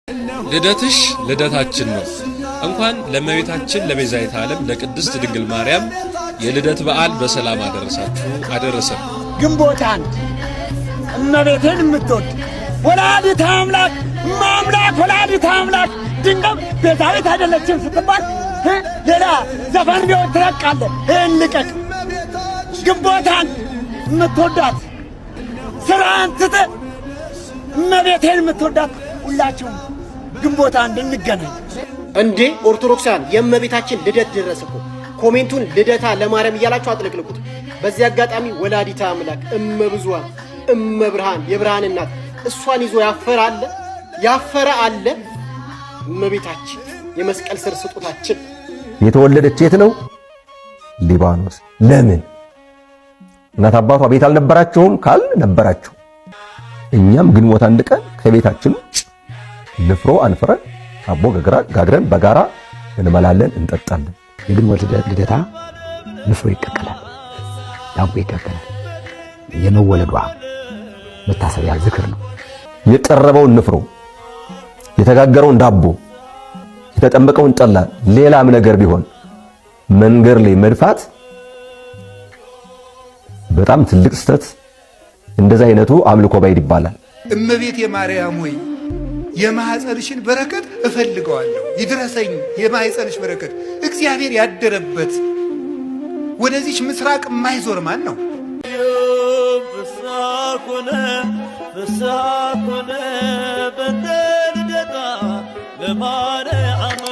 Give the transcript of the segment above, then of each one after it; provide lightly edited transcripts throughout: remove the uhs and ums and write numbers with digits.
ልደትሽ ልደታችን ነው። እንኳን ለእመቤታችን ለቤዛዊተ ዓለም ለቅድስት ድንግል ማርያም የልደት በዓል በሰላም አደረሳችሁ አደረሰን። ግንቦት 1 እመቤቴን የምትወድ፣ ወላዲተ አምላክ ማምላክ፣ ወላዲተ አምላክ ድንግል ቤዛዊት አይደለችም ስትባል ሌላ ዘፈን ቢሆን ትለቃለህ። ይህን ልቀቅ። ግንቦት 1 የምትወዳት፣ ስራህን ትተህ እመቤቴን የምትወዳት ሁላችሁም ግንቦት 1 እንገናኝ። እንዴ ኦርቶዶክሳውያን፣ የእመቤታችን ልደት ደረሰ እኮ። Comment ኡን ልደታ ለማርያም እያላችሁ አጥለቅልቁት። በዚህ አጋጣሚ ወላዲተ አምላክ እመ ብዙኃን እመ ብርሃን የብርሃን እናት፣ እሷን ይዞ ያፈረ አለ? ያፈረ አለ? እመቤታችን የመስቀል ስር ስጦታችን። የተወለደች የት ነው? ሊባኖስ። ለምን? እናት አባቷ ቤት አልነበራቸውም? ካል ነበራቸው። እኛም ግንቦት 1 ቀን ከቤታችን ውጭ ንፍሮ አንፍረን ዳቦ ጋግረን በጋራ እንበላለን፣ እንጠጣለን። የግንቦት ልደታ ንፍሮ ይቀቀላል፣ ዳቦ ይቀቀላል። የመወለዷ መታሰቢያ ዝክር ነው። የቀረበውን ንፍሮ፣ የተጋገረውን ዳቦ፣ የተጠመቀውን ጠላ፣ ሌላም ነገር ቢሆን መንገድ ላይ መድፋት በጣም ትልቅ ስህተት። እንደዛ አይነቱ አምልኮ ባዕድ ይባላል። እመቤት የማርያም ሆይ፣ የማኅፀንሽን በረከት እፈልገዋለሁ፣ ይድረሰኝ የማኅፀንሽ በረከት። እግዚአብሔር ያደረበት ወደዚች ምስራቅ የማይዞር ማን ነው? ፍስሐ ኮነ፣ ፍስሐ ኮነ በእንተ ልደታ ለማርያም።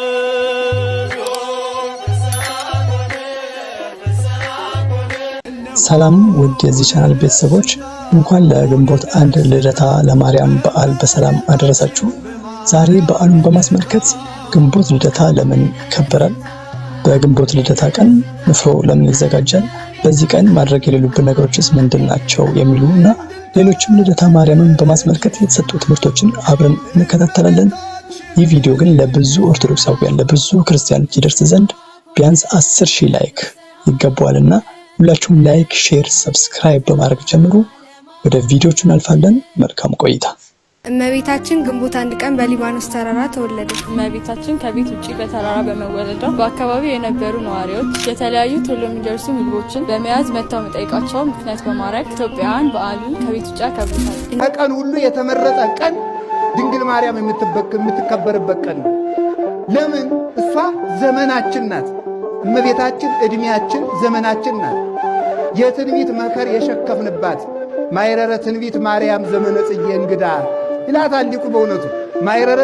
ሰላም ውድ የዚህ ቻናል ቤተሰቦች፣ እንኳን ለግንቦት 1 ልደታ ለማርያም በዓል በሰላም አደረሳችሁ። ዛሬ በዓሉን በማስመልከት ግንቦት ልደታ ለምን ይከበራል? በግንቦት ልደታ ቀን ንፍሮ ለምን ይዘጋጃል? በዚህ ቀን ማድረግ የሌሉብን ነገሮችስ ምንድን ናቸው? የሚሉ እና ሌሎችም ልደታ ማርያምን በማስመልከት የተሰጡ ትምህርቶችን አብረን እንከታተላለን። ይህ ቪዲዮ ግን ለብዙ ኦርቶዶክሳውያን፣ ለብዙ ክርስቲያኖች ይደርስ ዘንድ ቢያንስ 10,000 like ይገባዋልና ሁላችሁም like፣ share፣ subscribe በማድረግ ጀምሩ። ወደ ቪዲዮቹ እናልፋለን። መልካም ቆይታ። እመቤታችን ግንቦት 1 ቀን በሊባኖስ ተራራ ተወለደች። እመቤታችን ከቤት ውጭ በተራራ በመወለዷ በአካባቢው የነበሩ ነዋሪዎች የተለያዩ ቶሎ የሚደርሱ ምግቦችን በመያዝ መጥተው መጠየቃቸውን ምክንያት በማድረግ ኢትዮጵያውያን በዓሉን ከቤት ውጭ ያከብሩታል። ከቀን ሁሉ የተመረጠ ቀን ድንግል ማርያም የምትከበርበት ቀን ነው። ለምን? እሷ ዘመናችን ናት። እመቤታችን ዕድሜያችን ዘመናችን ናት። የትንቢት መከር የሸከፍንባት፣ ማይረረ ትንቢት ማርያም ዘመነ ጽጌ እንግዳ ይላታል ሊቁ። በእውነቱ ማይረረ